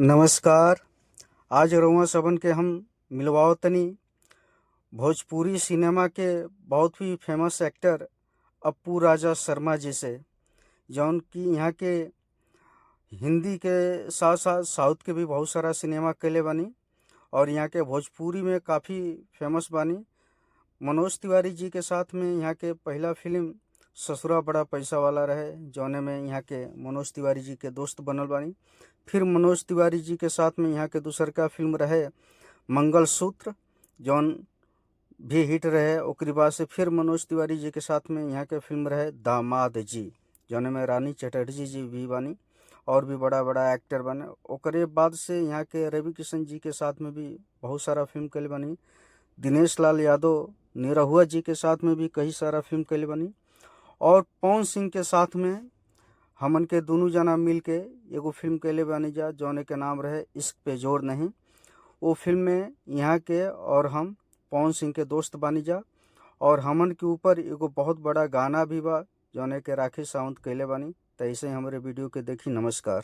नमस्कार। आज रउआ सबन के हम मिलवाओ तनी भोजपुरी सिनेमा के बहुत ही फेमस एक्टर अप्पू राजा शर्मा जी से, जौन कि यहाँ के हिंदी के साथ साथ साउथ के भी बहुत सारा सिनेमा कइले बानी और यहाँ के भोजपुरी में काफ़ी फेमस बानी। मनोज तिवारी जी के साथ में यहाँ के पहला फिल्म ससुरा बड़ा पैसा वाला रहे, जौने में यहाँ के मनोज तिवारी जी के दोस्त बनल बानी। फिर मनोज तिवारी जी के साथ में यहाँ के दूसरका फिल्म रहे मंगलसूत्र, जौन भी हिट रहे। ओकरी बाद से फिर मनोज तिवारी जी के साथ में यहाँ के फिल्म रहे दामाद जी, जौने में रानी चटर्जी जी भी बानी और भी बड़ा बड़ा एक्टर बने। ओकरे बाद से यहाँ के रवि किशन जी के साथ में भी बहुत सारा फिल्म कइले बानी। दिनेश लाल यादव निरहुआ जी के साथ में भी कई सारा फिल्म कइले बानी और पवन सिंह के साथ में हमन के दुनू जना मिल के एगो फिल्म कइले बानी जा, जौने के नाम रहे इश्क पे जोर नहीं। वो फिल्म में यहाँ के और हम पवन सिंह के दोस्त बानी जा और हमन के ऊपर एगो बहुत बड़ा गाना भी बा, जौने के राखी सावंत कइले बानी। त ऐसे ही हमरे वीडियो के देखी। नमस्कार।